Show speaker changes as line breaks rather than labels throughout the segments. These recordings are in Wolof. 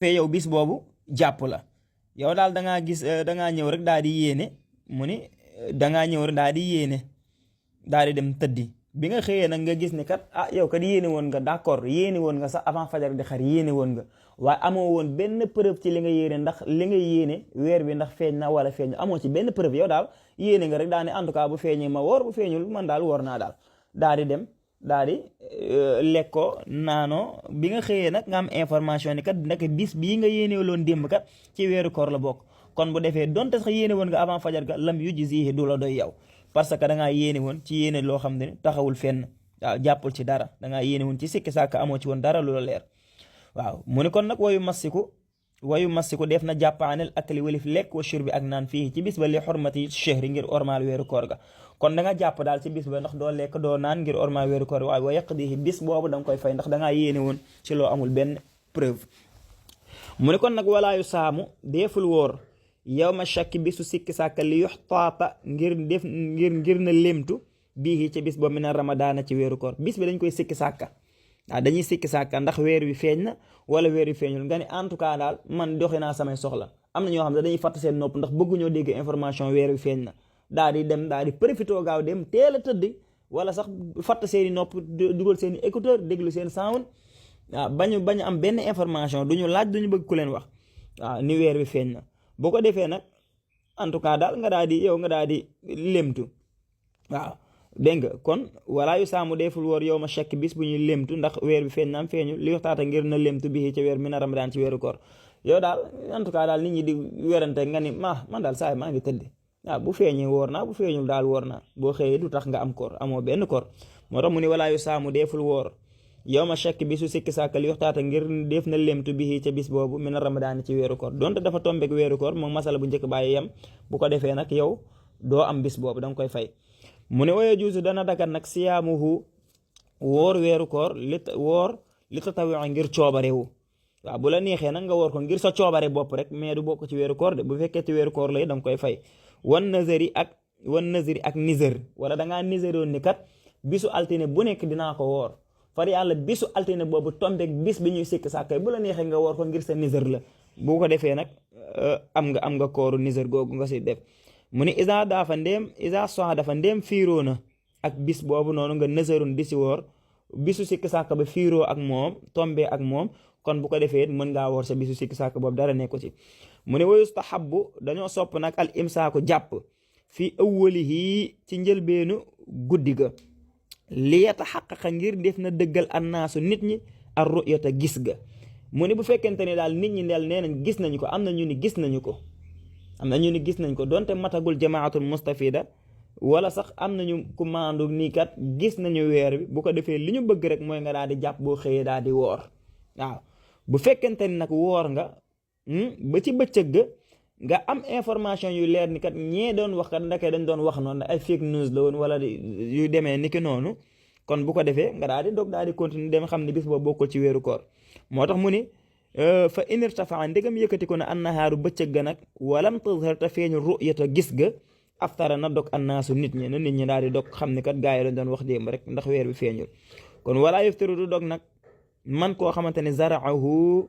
fee yow bis boobu jàpp la yow daal dangaa gis dangaa ñëw rek daal di yéene mu ni dangaa ñëw rek daal di yéene daal di dem tëddi bi nga xëyee nag nga gis ni kat yow kat yéene woon nga d'accord yéene woon nga sax avant fajar di xar yéene woon nga waaye amoo woon benn preuve ci li nga yéene ndax li nga yéene weer bi ndax feeñ na wala feeñ amoo ci benn preuve yow daal yéene nga rek daal ne en tout cas bu feeñee ma woor bu feeñul man daal woor naa daal di dem daal di lekkoo naanoo bi nga xëyee nag nga am information ni kat ndeke bis bii nga yéene loon démb kat ci weeru koor la bokk kon bu defee donte sax yéene woon nga avant fajar ga lam yujzihi du la doy yow parce que da ngaa yéene woon ci yéene loo xam ne taxawul fenn waaw jàppul ci dara da ngaa yéene woon ci sikki sàkk amoo ci woon dara lu la leer waaw mu ne kon nag wayu massiku def na jàppaanel akli walif lekk wa shurbi ak naan fii ci bis ba li xormati chehri ngir ormal weeru koor ga kon da nga jàpp daal ci bis ba ndax doo lekk doo naan ngir ormal weeru koor ga waaye wa yaqdihi bis boobu da nga koy fay ndax da ngaa yéene woon ci loo amul benn preuve mu ne kon nag walaayu saamu deeful wóor yow ma shakki bisu sikki sàkka li yuxtaata ngir na lémtu bii ci bis boobu mina ramadaana ci weeru koor bis bi dañ koy sikki sàkka dañuy sikki sàkka ndax weer wi feeñ na wala weer wi feeñul nga ni en tout cas daal man doxi naa samay soxla am na ñoo xam ne dañuy fàtt seen nopp ndax bëgguñoo dégg information weer wi feeñ na daal di dem daal di profité gaaw dem teel a tëdd wala sax fàtt seeni nopp dugal seeni écouteur déglu seen sound bañ am benn information duñu laaj duñu bëgg ku leen wax ni weer wi feeñ na boo ko defee nag en tout cas daal nga daal di lemtu waaw dégg nga kon walaa yu saamu deful woor yow ma chekk bis bu ñuy lemtu ndax weer bi feeñ naam feeñu li waxtaata ngir na lemtu bi ci weer mi na ramadaan ci weeru koor yow daal en tout cas daal nit ñi di werante nga ni man daal saa maa ngi tëdd bu feeñee woor naa bu feeñul daal woor naa boo xëyee du tax nga am koor amoo benn koor moo tax mu ni walaa yu saamu deful woor yow ma chekk bisu sikki sàkka li waxtaata ngir def na lemtu bi ca bis boobu mi na ramadaan ci weeru koor donte dafa tombeek weeru koor moom masala bu njëkk bàyyi yem bu ko defee nag yow doo am bis boobu danga koy fay mu ne waya juusu dana dagat nag siyaamuhu woor weeru koor li tatawi ngir coobarewu waaw bu la neexee nag nga woor ko ngir sa coobare bopp rek mais du bokk ci weeru koor de bu fekkee ci weeru koor lay danga koy fay wan nazari ak nizar wala dangaa nizaroon ni kat bisu altine bu nekk dinaa ko woor far yàlla bisu altine boobu tombeek bis bi ñuy sikk sàkkay bu la neexee nga woor ko ngir sa nizar la bu ko defee nag am nga kooru nizar googu nga si def mu ni isa dafa ndéem fiiroo na ak bis boobu noonu nga nësarun di si woor bisu sikki sàkk ba fiiroo ak moom tombee ak moom kon bu ko defee mën ngaa woor sa bisu sikki sàkk boobu dara nekku ci mu ne wa yustahabbu dañoo sopp nag al imsaaku jàpp fii awwalihi ci njëlbeenu guddi ga li yataxaqaqa ngir def na dëggal annaasu nit ñi ar ru'yata gis ga mu ne bu fekkente ne daal nit ñi nee nañ gis nañu ko am na ñu ni gis nañu ko donte matagul jamaatul mustafida wala sax am nañu ku maandu nii kat gis nañu weer bi bu ko defee li ñu bëgg rek mooy nga daal di jàpp boo xëyee daal di woor waaw bu fekkente ni nag woor nga ba ci bëccëg ga nga am information yu leer ni kat ñee doon wax kat ndeke dañ doon wax noonu ay fake news la woon wala yu demee ni ki noonu kon bu ko defee nga daal di dog daal di continuer dem xam ne bis boobu bokkul ci weeru koor moo tax mu ni fa in irtafaa ndegam yëkkati ko ne annahaaru bëccëg ga nag walam tazhar te feeñu ru'yata gis ga aftara na dog annaasu nit ñi daal di dog xam ne kat gaa yi lañ doon wax démb rek ndax weer bi feeñul kon walaa yuftiru du dog nag man koo xamante ne zaraahu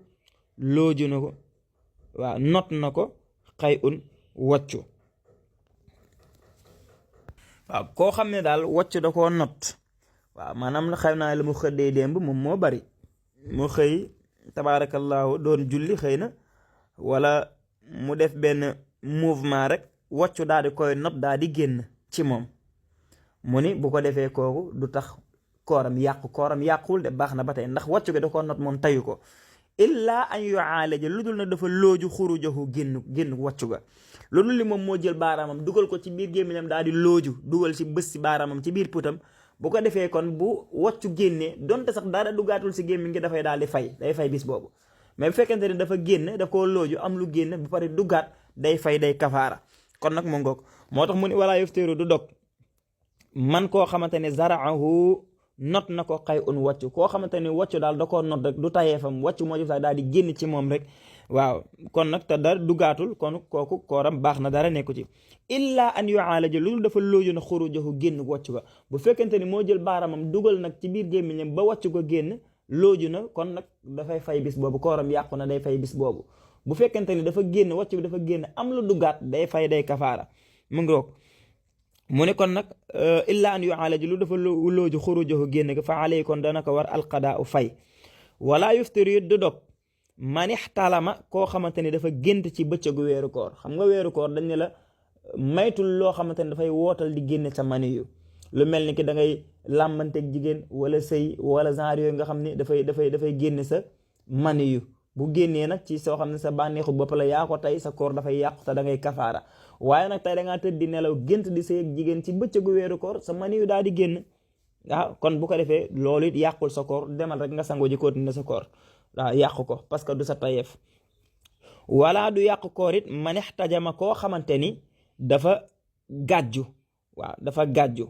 looju na ko waaw not na ko xay un waccu waaw koo xam ne daal waccu da koo not waaw maanaam xëy naa la mu xëddee démb moom moo bari mu xëy tabaarakallaahu doon julli xëy na wala mu def benn mouvement rek waccu daal di koy not daal di génn ci moom mu ni bu ko defee kooku du tax kooram yàquwul de baax na ba tey ndax waccu gi da koo not moom tayu ko illaa an yu'aalaja lu dul na dafa looju xurujahu génn waccu ga loolu li moom moo jël baaraamam dugal ko ci biir gémmiñam daal di looju dugal si bës si baaraamam ci biir putam bu ko defee kon bu waccu génnee donte sax dara dugaatul si gémmiñ gi dafay daal di day fay bis boobu mais bu fekkente ne dafa génn daf koo looju am lu génn bu pare duggaat day kafaara kon nag mu ngoog moo tax mu ni walaa yuftiru du dog man koo xamante ne zaraahu not na ko xay un wàccu koo xamante ne wàccu daal da koo not rek du tayee fam wàccu moo jëf sax daal di génn ci moom rek waaw kon nag te dara dugaatul kon kooku kooram baax na dara nekku ci illa an yu'aalaja loolu dafa looju na xurujahu génn wàccu ga bu fekkente ni moo jël baaramam dugal nag ci biir gémmiñam ba wàccu ko génn looju na kon nag dafay fay bis boobu, kooram yàqu na day fay bis boobu. bu fekkente ni dafa génn wàcc bi dafa génn am lu duggaat day fay day kafaara mu ngi roog mu ne kon nag illa an yu'aalaj lu dafa looju xurujahu génn ga fa alay kon dana ko war alqadaa u fay. wala yuftir yu du dog man ixtalama koo xamante ni dafa gént ci bëccëgu weeru koor. xam nga weeru koor dañ ne la maytul loo xamante ni dafay wootal di génne sa mani yu lu mel ni ki da ngay làmbanteeg jigéen wala sëy wala genre yooyu nga xam ni dafay génne sa mani yu bu génnee nag ci soo xam ne sa bànneexu bopp la yaa ko tey sa koor dafay yàqu te da ngay kafaara. waaye nag tey da ngaa tëdd di nelaw gént di sëy ak jigéen ci bëccëgu weeru koor sa mani yu daal di génn waaw kon bu ko defee loolu it yàqul sa koor, demal rek nga sango ji continuer sa koor waaw yàqu ko parce que du sa tayeef. wala du yàqu koor it man ixtajama koo xamante ni dafa gàjju waaw dafa gàjju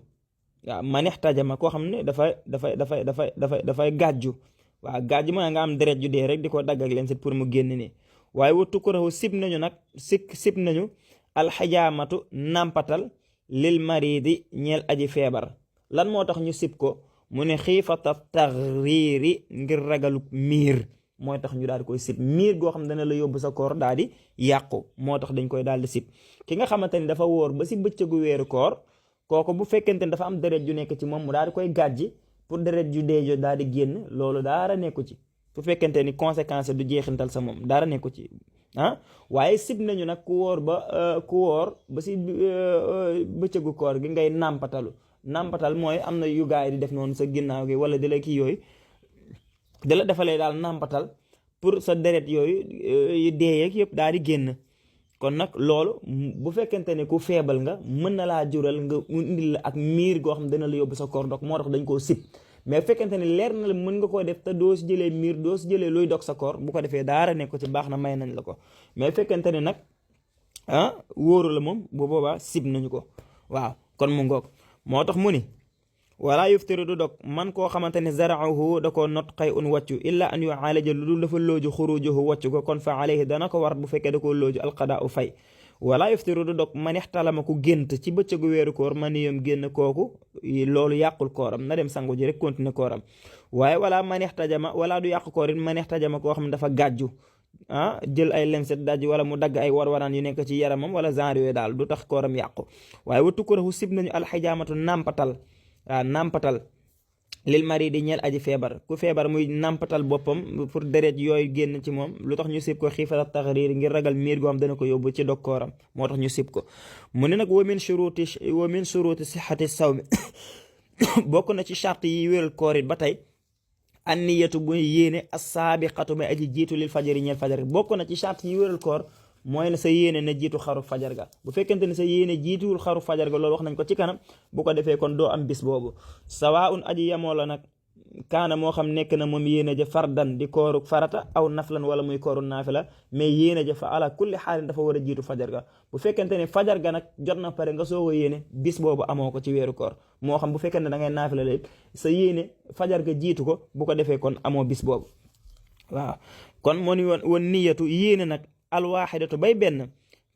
waaw man ixtajama koo xam ne dafay gàjju waaw gàjju mooy nga am deret ju dee rek di ko dagg ak leen sit pour mu génn nii. waaye wa tukrahu sib nañu nag sib nañu alxijaamatu nampatal lil maridi ñeel aji feebar. lan moo tax ñu sib ko mu ne xiifata taxriiri ngir ragalu miir mooy tax ñu daal di koy sib. miir goo xam ne dana la yóbbu sa koor daal di yàqu moo tax dañ koy daal di sib. ki nga xamante ni dafa wóor ba si bëccëgu weeru koor kooku bu fekkente ni dafa am deret ju nekk ci moom mu daal di koy gàjji pour deret ju dee jo daal di génn loolu daara nekku ci. bu fekkente ni conséquence du jeexintal sa moom daara nekku ci waaye sib nañu nag ku wóor ba si bëccëgu koor gi ngay nàmpatal mooy am na yu gaay di def noonu sa ginnaaw gi wala di la kii yooyu di la defalee daal nàmpatal pour sa deret yooyu yu dee yeeg yëpp daal di génn. kon nag loolu bu fekkente ne ku feebal nga mën na laa jural nga indil la ak miir goo xam ne dana la yóbbu sa koor dog moo tax dañ koo sib. mais bu fekkente ne leer na la mën nga koo def te doo si jëlee miir doo si jëlee luy dog sa koor bu ko defee daara nekk ko ci baax na may nañ la ko. mais bu fekkente ne nag wóoru la moom bu boobaa sib nañu ko waaw kon mu ngoog moo tax mu ni wala yuftiru du dog man koo xamante ne zaraahu da koo not xay un wàccu illa an yu'aalaja lu dul dafa looju xurujuhu wàccu ko kon fa alayhi dana ko war bu fekkee da koo looju alqadaa u fay. wala yuftiru du dog man ixtalama ku gént ci bëccëgu weeru koor man yom génn kooku loolu yàqul kooram na dem sangu ji rek continuer kooram. waaye wala man ixtajama wala du yàqu koor it man ixtajama koo xam ne dafa gàjju jël ay lenset daj wala mu dagg ay warwaraan yu nekk ci yaramam wala genre yooyu daal du tax kooram yàqu. waaye wa tukrahu sib nañu alxijaamatu nàmpatal lil maridi ñeel aji feebar. ku feebar muy nàmpatal boppam pour deret yooyu génn ci moom lu tax ñu sib ko xiifata taxriir ngir ragal miir goo xam dana ko yóbbu ci dog kooram moo tax ñu sib ko. mu ne nag wa min shuruti sixati sawmi bokk na ci charte yi wéral koor it ba tey an niyatu bu yéene as-saabiqatu may aji jiitu lil fajari ñeel fajar bokk na ci charte yi wéral koor mooy ne sa yéene na jiitu xaru fajar ga. bu fekkente ne sa yéene jiituwul xaru fajar ga loolu wax nañ ko ci kanam bu ko defee kon doo am bis boobu. sawaun aji yemoo la nag kaana moo xam nekk na moom yéene ja fardan di kooru farata aw naflan wala muy kooru naafila mais yéene ja fa ala kulli xaalin dafa war a jiitu fajar ga. bu fekkente ne fajar ga nag jot na pare nga soog a yéene bis boobu amoo ko ci weeru koor moo xam bu fekkente ne da ngay naafila lépp sa yéene fajar ga jiitu ko bu ko defee kon amoo bis boobu waaw. kon moo ni woon niyatu yéene nag alwaxidatu bay benn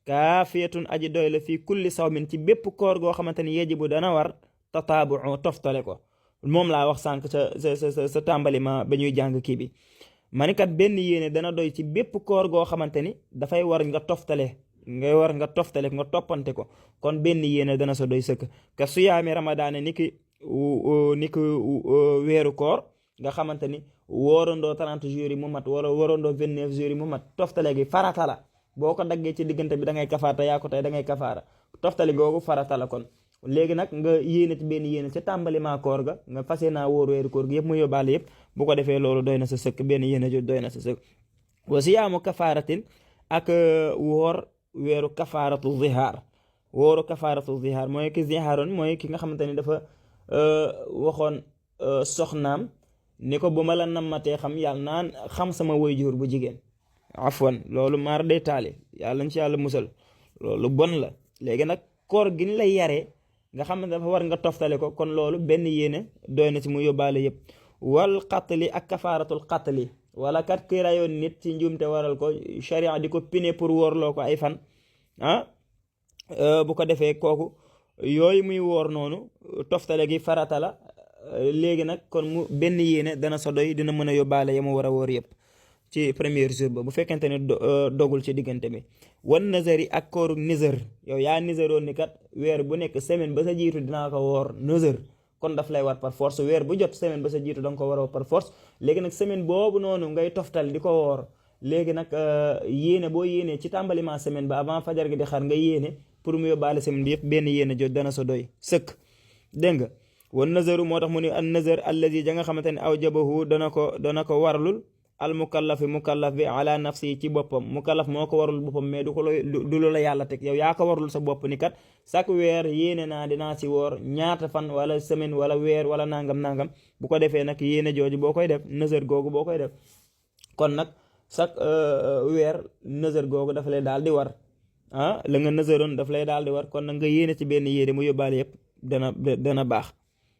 kaafiyatun aji doy la fii kulli sawmin ci bépp koor goo xamante ni yajibu dana war tataabu toftale ko moom laa wax sànq sa tàmbali ma ba ñuy jàng kii bi manikat benn yéene dana doy ci bépp koor goo xamante ni dafay war nga toftale nga toppante ko kon benn yéene dana sa doy sëkk ka suyaami ramadaane ni ki weeru koor nga xamante ni woorandoo 30 jours yi mu mat wala woorandoo 29 jours yi mu mat toftale gi farata la boo ko daggee ci diggante bi da ngay kafaara yaa ko tey da ngay kafaara toftale googu farata la kon léegi nag nga yéene ci benn yéene ca tàmbali maa koor ga nga fase naa wóor weeru koor gi yëpp mu yóbbaale yëpp bu ko defee loolu doy na sa sëkk benn yéene jo doy na sa sëkk. wa siyaamu kafaaratin ak woor weeru kafaaratu zihaar wóoru kafaaratu zihaar mooy ki zihaaroon mooy ki nga xamante ni dafa waxoon soxnaam ni ko bu ma la nammatee xam yàlla naan xam sama waajur bu jigéen afwan loolu maar day taali yàlla nañ ci yàlla musal loolu bon la. léegi nag koor gi ñu lay yaree nga xam ne dafa war nga toftale ko kon loolu benn yéene doy na ci mu yóbbaale yëpp. wal qatli ak kafaaratul qatli wala kat ki rayoon nit ci njuumte waral ko sharia di ko pine pour wóorloo ko ay fan bu ko defee kooku yooyu muy woor noonu toftale gi farata la léegi nag kon mu benn yéene dana sa doy dina mën a yóbbaale ya mu war a woor yëpp ci premier jour ba bu fekkente ne dogul ci diggante bi. wan nazari ak kooru nizar yow yaa nizaroon ni kat weer bu nekk semaine ba sa jiitu dinaa ko woor nizar kon daf lay war par force weer bu jot semaine ba sa jiitu danga ko war a par force. léegi nag semaine boobu noonu ngay toftal di ko woor léegi nag yéene boo yéenee ci tàmbaliment semaine ba avant fajar gi di xar nga yéene pour mu yóbbaale semaine bi yëpp benn yéene jot dana sa doy sëkk. dégg nga wan nazaru moo tax mu ne an nazar allazi ja nga xamante ne awjabahu dana ko warlul al mukallaf bi ala nafsi ci boppam mukallaf moo ko warul boppam mais du lu la yàlla teg yow yaa ko warul sa bopp ni kat chaque weer yéene naa dinaa ci woor ñaata fan wala semaine wala weer wala nangam bu ko defee nag yéene jooju boo koy def nazar googu boo koy def kon nag chaque weer nazar googu dafa lay daal di war la nga nazaroon daf lay daal di war kon nag nga yéene ci benn yéene mu yóbbaale yëpp dana baax.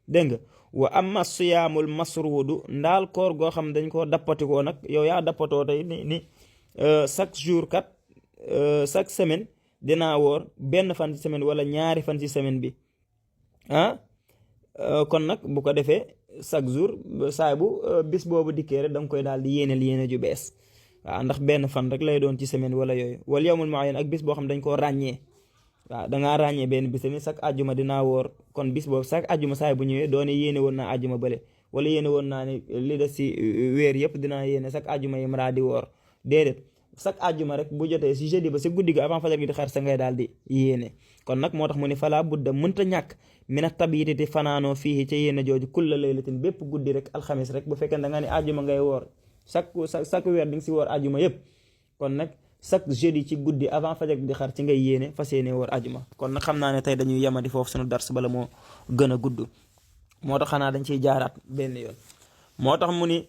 dégg nga wa amma siyaamul masruudu ndaal koor goo xam dañ koo dappatikoo nag yow yaa dappatoo tey ni chaque jour kat chaque semaine dinaa woor benn fan ci semaine wala ñaari fan ci semaine bi kon nag bu ko defee chaque jour saa bu bis boobu dikkee rek da nga koy daal di yéene ju bees waaw ndax benn fan rek lay doon ci semaine wala yooyu wal yawmul muayyan ak bis boo xam dañ koo ràññee waaw dangaa ràññee benn bis ni chaque ajjuma dinaa woor kon bis boobu chaque ajjuma saay bu ñëwee doone yéene woon naa ajjuma bële wala yéene woon naa ne li des si weer yëpp dinaa yéene chaque ajjuma yi mara di woor déedéet chaque ajjuma rek bu jotee si jeudi ba si guddi ga avant fajar gi di xar sa ngay daal di yéene kon nag moo tax mu ne falaa budda mënta ñàkk mina tabititi fanaanoo fii ca yéene jooju kulla laylatin bépp guddi rek alxamis rek bu fekkee da nga ne ajjuma ngay woor chaque weer di nga si woor ajjuma yëpp kon nag chaque jeudi ci guddi avant fajar di xar ci ngay yéene fas yéene woor ajuma kon nag xam naa ne tey dañuy yemadi foofu sunu dars bala moo gën a gudd moo tax xanaa dañ ciy jaaraat benn yoon. moo tax mu ni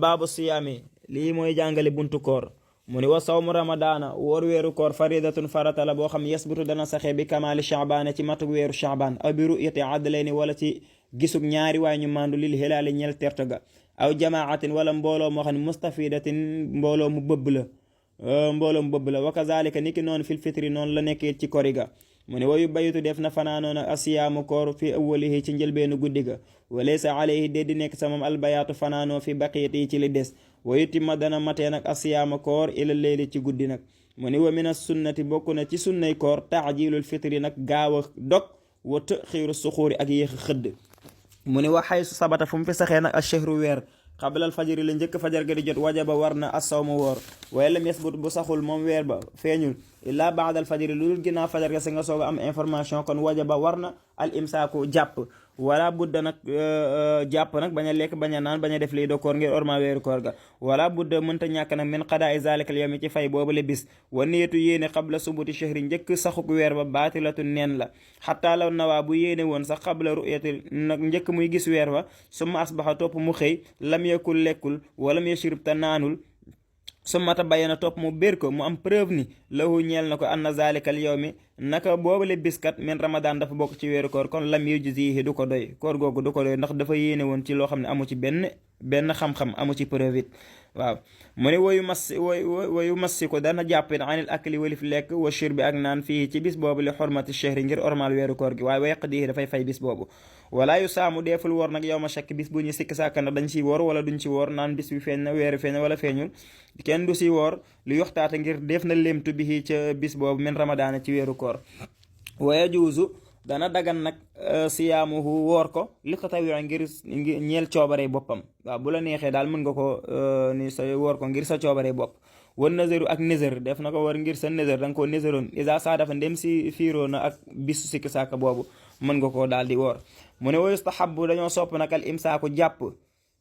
baabu siyaami lii mooy jàngale buntu koor mu ni wa sawmu ramadaana woor weeru koor faridatun farata la boo xam yasbutu dana saxee bi kamaali chaabaan ci matug weeru chaabaan aw bi ru'yati adlayni wala ci gisug ñaari waay ñu mandu lil hilaali ñel terto ga aw jamaatin wala mbooloo moo xam ne mustafidatin mbooloo mu bëbb la wa kazalika niki noonu fil fitri noonu la nekkee ci koriga mu ne wayu bayitu def na fanaanoona asiyaamu koor fi awwalihi ci njëlbeenu guddi ga wa laysa alayhi de di nekk sa moom albayaatu fanaanoo fi baqiyati yi ci li des wayu timma dana matee nag asiyaama koor ila leyli ci guddi nag mu ne wa min as-sunnati bokk na ci sunnay koor taajilul fitri nag gaaw a dog wa taxiiru suxuuri ak yéex a xëdd mu ne wa xaysu sabata fu mu fi saxee nag ashahru weer xabalal fajari la njëkk fajar ga di jot wajaba war na assawmu woor waaye lam yasbut bu saxul moom weer ba feeñul illaa baadal fajari lu dul ginnaaw fajar ga sa nga soog a am information kon wajaba war na al imsaaku jàpp wala budda nag jàpp nag bañ a lekk bañ a naan bañ a def lii do koor ngir orma weeru koor ga wala budda mënta ñàkk nag min qadaa zalikal yawmi ci fay boobu le bis wa niyatu yéene qabla subuti shahri njëkk saxuk weer ba baatilatu neen la xataa law nawaa bu yéene woon sax qabla ru'yati nag njëkk muy gis weer ba summa asbaxa topp mu xëy lam yakul lekkul walam yashrib te naanul summata bayyana topp mu bér ko mu am preuve ni lahu ñeel na ko anna zalikal yawmi naka boobale biskat min ramadan dafa bokk ci weeru koor kon lam yujzihi du ko doy koor googu du ko doy ndax dafa yéene woon ci loo xam ne amu ci benn xam-xam amu ci preuve it waaw mu ne wayu massi ko dana jàppit anil akli walif lekk wa shurbi ak naan fii ci bis boobu li xormati shahri ngir ormal weeru koor gi waaye wa yaqdihi dafay fay bis boobu wala yu saamu deeful woor nag yow ma shakk bis bu ñu sikk sàkk ndax dañ si woor wala duñ si woor naan bis bi feeñ na weeru feeñ na wala feeñul kenn du si woor lu yoxtaate ngir def na lémtu bi ca bis boobu min ramadaana ci weeru koor waya juuzu dana dagan nag siyaamuhu woor ko li ko tawi ngir ñeel coobaree boppam waaw bu la neexee daal mën nga ko ni sa woor ko ngir sa coobaree bopp wan nazaru ak nazar def na ko war ngir sa nazar da nga koo nazaroon isa saa dafa ndem si fiiroo na ak bisu sikki sàkk boobu mën nga koo daal di woor mu ne wa yustahabu dañoo sopp nag al imsaaku jàpp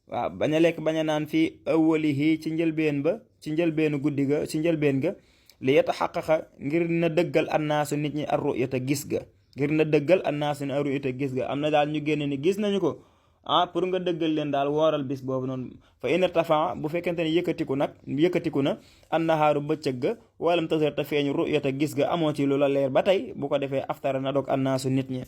waaw bañ a lekk bañ a naan fii awwalihi ci njëlbeenu guddi ga ci njëlbeen ga li yataxaqaqa ngir na dëggal annaasu nit ñi ar-ru'yata gis ga ngir na dëggal annaasu ni ar-ru'yata gis ga am na daal ñu génne ni gis nañu ko pour nga dëggal leen daal wooral bis boobu noonu fa in irtafa bu fekkente ne yëkkatiku na annahaaru bëccëg ga walam tasar te feeñu ru'yata gis ga amoo ci lu la leer ba tey bu ko defee aftara na dog annaasu nit ñi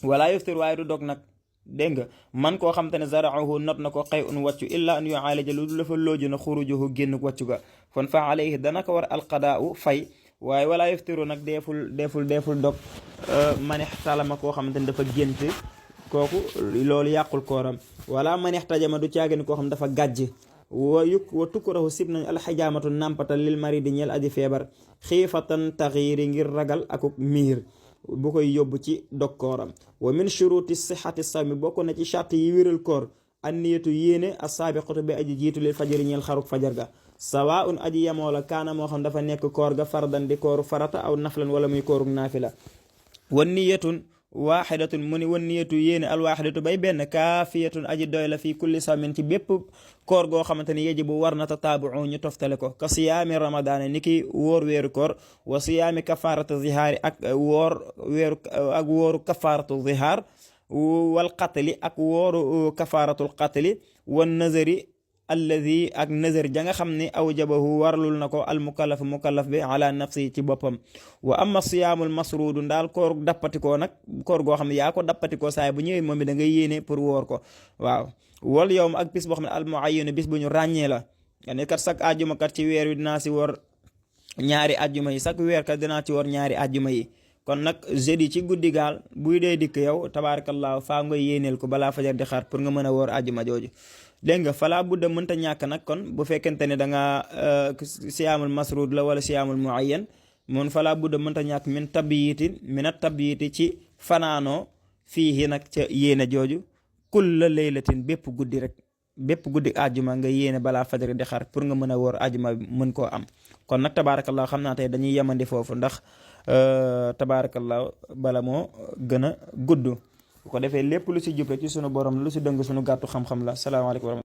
wala yuftir waaye du dog nag dégg nga man koo xam te ne zaraahu not na ko xëy un wàccu illa an yu'aalija lu dafa looju na xurujuhu génn wàccu ga kon fa alayhi dana ko war alqadaau fay waaye wala yuftiru nag deeful dog manix talama koo xamante ne dafa gént kooku loolu yàqul kooram. wala man ixtajama du caagin koo xam dafa gàjj wa tukkurahu sib nañ alxijaamatu nàmpatal lil maridi ñeel aji feebar xiifatan taxiiri ngir ragal akuk miir bu koy yóbbu ci dog kooram. wa min shuruti sixati sawmi bokk na ci charte yi wéral koor anniyatu yéene assaabiqatu bi aji jiitu lil fajari ñeel xaruk fajar ga sawaun aji yemoo la kaana moo xam dafa nekk koor ga fardan di kooru farata aw naflan wala muy kooruk naafila. wa niyatun waaxidatun mu ni wan niyatu yéene alwaaxidatu bay benn kaafiyatun aji doy la fii kulli sawmin ci bépp koor goo xamante ni yajibu war na tataabu ñu toftale ko ka siyaami ramadaana ni ki wóor weeru koor wa siyaami kafaaratu zihaari ak wóoru kafaaratu zihaar wal qatli ak wóoru kafaaratul qatli wan nazari alladi ak nazar ja nga xam ne awjabahu warlul na ko al mukallaf bi ala nafsi ci boppam. wa amma siyaamul masruudu ndaal koor dappatikoo nag koor goo xam ne yaa ko dappatikoo saay bu ñëwee moom bi da ngay yéene pour woor ko waaw. wal yawm ak bis boo xam ne al muayyan bis bu ñu ràññee la nga ne kat chaque àjjuma kat ci weer wi dinaa si woor ñaari àjjuma yi chaque weer kat dinaa ci woor ñaari àjjuma yi. kon nag jeudi ci guddi gaal buy dee dikk yow tabaarakallaahu faa nga yéeneel ko balaa fajar di xaar pour nga mën a woor àjjuma jooju. dégg nga falaa budda mënta ñàkk nag kon bu fekkente ne da nga siyaamul masruud la wala siyaamul muayyan mun falaa budda mënta ñàkk min at tabyiti ci fanaanoo fii nag ca yéene jooju kulla laylatin bépp guddi àjjuma nga yéene balaa fajar di xaar pour nga mën a woor àjjuma mën koo am. kon nag tabaarakallaahu xam naa tey dañuy yemandi foofu ndax tabaarakallaahu bala moo gën a gudd bu ko defee lépp lu si jub rek ci sunu borom lu si dëng sunu gàttu xam-xam la salaamaaleykum.